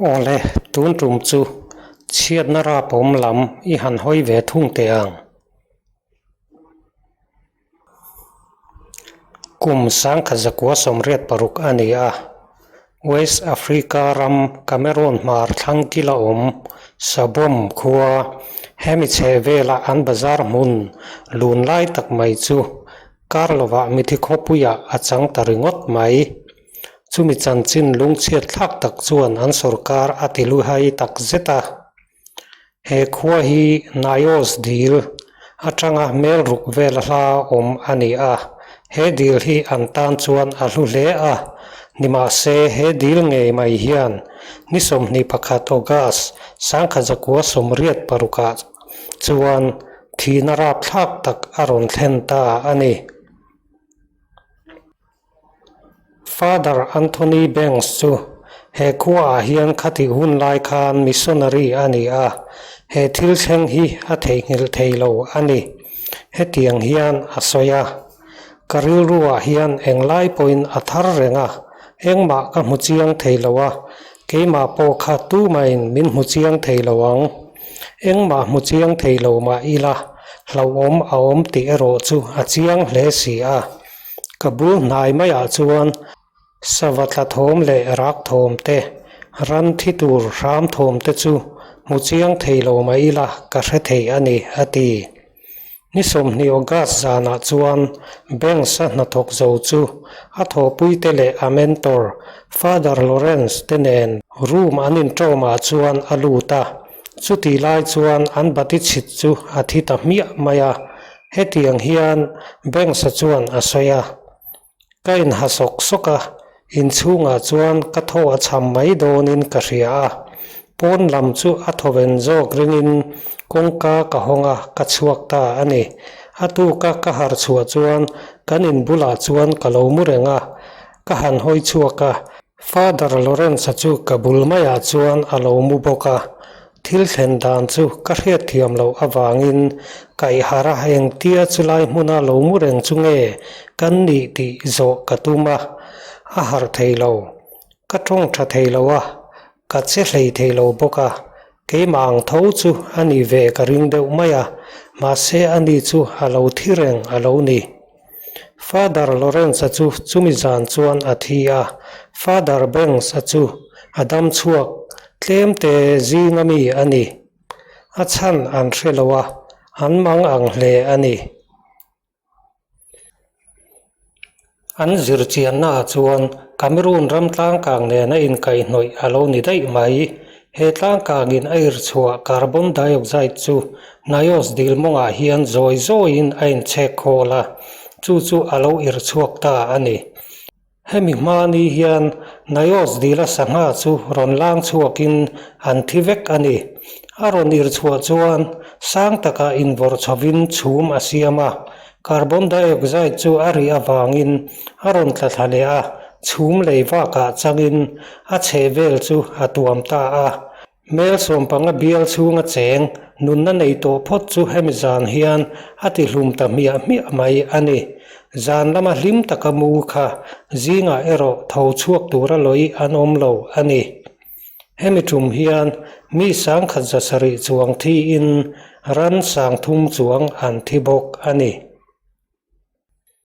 Awle, tun tum chu chhiatna rapawm lam i han hawi ve thung teh ang. Kum 1986 a ni a, West Africa ram Cameroon hmar thlang kila awm Sabom khua hemi chhehvela an bazar hmun lun lai tak mai chu kar lovah mithi khawpuiah a chang ta ringawt mai. Chumi chanchin lungchhiat thlak tak chuan an sorkar a ti luhai tak zet a. He khua hi Naios dil atanga hmel ruk vel a hla awm a ni a, he dil hi an tan chuan a hlu hle a, nimahse he dil ngei mai hian ni 21 August 1986ah chuan thihna rapthlak tak a rawn thlen ta a ni. Father Anthony Banks chu he khuaah hian khatih hun lai khan missionary a ni a, he thil thleng hi a theihnghilh thei lo a ni. Hetiang hian a sawi a, Ka rilruah hian englai pawhin a thar reng a, engmah ka hmu chiang thei lo a, keimah pawh kha tumahin min hmu chiang thei lo ang. Engmah hmu chiang thei lo mah ila, hlauhawm a awm tih erawh chu a chiang hle si a. Ka bul hnai maiah chuan sava tla thawm leh rak thawm te, ran thi tur hram thawm te chu hmu chiang thei lo mah ila ka hre thei a ni, a ti. Ni 20 August zanah chuan Banks-a hnathawk zo chu a thawhpuite leh a mentor Father Lawrence te nen room an inṭawmah chuan a lut a, chutih lai chuan an bati chhit chu a thi ta hmiah mai a. Hetiang hian Banks-a chuan a sawi a, Ka inha sawk sawk a, inchhungah chuan ka thaw a chham mai dawnin ka hria a. Pawn lam chu a thawven zawk ringin kawngka ka hawng a, ka chhuak ta a ni. A tuka ka harh chhuah chuan kan in bulah chuan ka lo mu reng a, ka han hawi chhuak a. Father Lawrence-a chu ka bul maiah chuan a lo mu bawk a, thil thlen dan chu ka hriatthiam loh avangin kaihhar a engtia chulai hmuna lo mu reng chu nge kan nih tih zawh ka tum a, a harh thei lo. Ka tawng tha thei lo a, ka che hlei thei lo bawk a, keimah ang tho chu a ni ve ka ring deuh mai a, mahse ani chu a lo thi reng a lo ni. Father Lawrence-a chu chumi zan chuan a thi a, Father Banks-a chu a dam chhuak tlemte zinga mi a ni. A chhan an hre lo a, an mang ang hle a ni. An zirchiannaah chuan Cameroon ram tlangkang nena inkaihhnawih a lo ni daih mai. He tlangkangin a irchhuah carbon dioxide chu Naios dil mawngah hian zawi zawiin a inchhek khawl a, chu chu a lo irchhuak ta a ni. Hemi hma ni hian Naios dila sangha chu rawn lang chhuakin an thi vek a ni. A rawn irchhuah chuan sang takah invawrh chhovin chhum a siam a, carbon dioxide chu a rih avangin a rawn tla thla leh a, chhum lei vakah changin a chhehvel chu a tuam ta a. Hmel sawmpanga bial chhunga cheng nunna nei tawh phawt chu hemi zan hian a ti hlum ta hmiah hmiah mai a ni. Zan lama hlim taka mu kha zingah erawh tho chhuak tura lawi an awm lo a ni. Hemi tum hian mi 1700 chuang thiin ran 3000 chuang an thi bawk a ni.